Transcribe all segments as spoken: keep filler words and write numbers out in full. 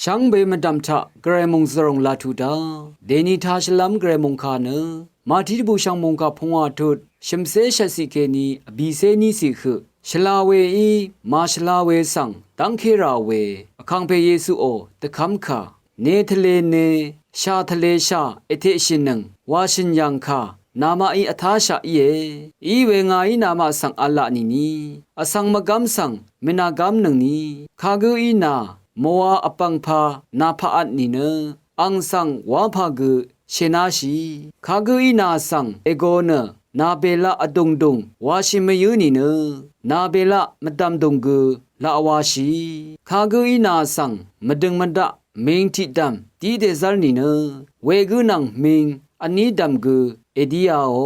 Shvngbe mvdv̀m taq gvray mòngzv̀ròng laq tuq dá dèni tāshvlv́m gvray mòngkà nø Màtí dvbùshv̀ng mòngkà pungwà tut shø̀mcé shvtciq kèní vbìcé níciq høq shvla weí màshvla we svng dv́ngké rà we Vkàngpè Yesuò dvkv́mkà, ne tvlene sha tvlesha èteqshìnøng wàshø̀n yv̀ngkà namaqí vtáshaq íe. Iwe ngàí namaq svng v̄la nìni vsvng mvgv́m svng mènàgv́mnøngni kagǿí nà mòwa vbv̀ngpā nàpaqvt nìnø ang svng wapà gø shènáshì. Kagǿí nà svng ègo nø nàbèlaq vdùngdùng washì mvyǿ nìnø nàbèlaq mvdv̀mdùng gø laq washì. Kagǿí nà svng mvdøng mvdaq ming tiqdv̀m dí dèzv́r nìnø wegǿ nvng ming vní dv̀m gø èdíāò.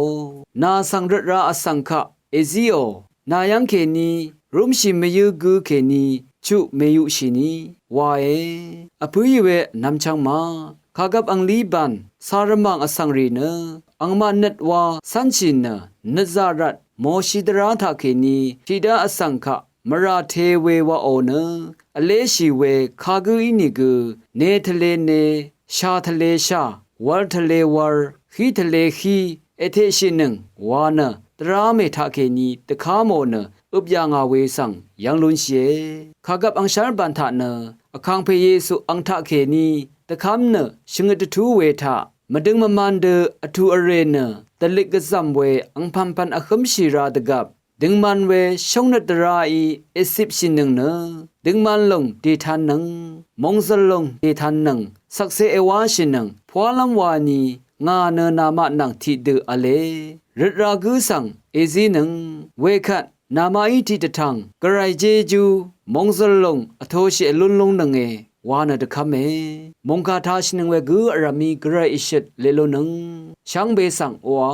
Nà svng røtra vsvng kaq èzíò. Nà yv́ng kèní rúmshì mvyǿ gǿ kèní chuq mèyuqshìni wae. Vpǿì we vnvmchvng ma kàgvp anglí bàn cà rvmàng vsvng rì nø angmaq nøt wa cv́nshì nø nøtzaq rvt mòshi dvrá taqkèní tiqdá vsvng kaq mvrà te we waò nø vléshì we kagǿ ínìgø ne tvlene sha tvlesha wv̄l tvlewv̄l hí tvlehí èteqshìnøng wa nø dvrámè taqkèní dvká mò nø øp yà ngà we svng yv́ng lúnshìe. Kàgvp angshv́r bàn taq nø Vkàngpè Yesu ang taqkèní dvkv́m nø shvngøt dvtú we taq mvdøng mvman dø vtù vrè nø dvlik gvzv̀m we angpv̀npv̀n vhǿmshì rā dvgvp døngman we shóngnøt dvráí ècipshìnøng nø døngman lòng dètannøng mòngzø̀l lòng dètannøng shvkse èwáshìnøng pwálv́m wani ngà nø namaq nvng tiqdø v̄le. Røtra gǿ svng èzínøng wekvt namaqí tiqdvtv̀ng gvray jejú mòngzø̀l lòng vtoshì èlún lúngnønge wa nø dvkv́me. Mòngkà tāshìnøng we gǿ vrv̀mí gvray ìshøt leq lúnøng shvngbe svng oqà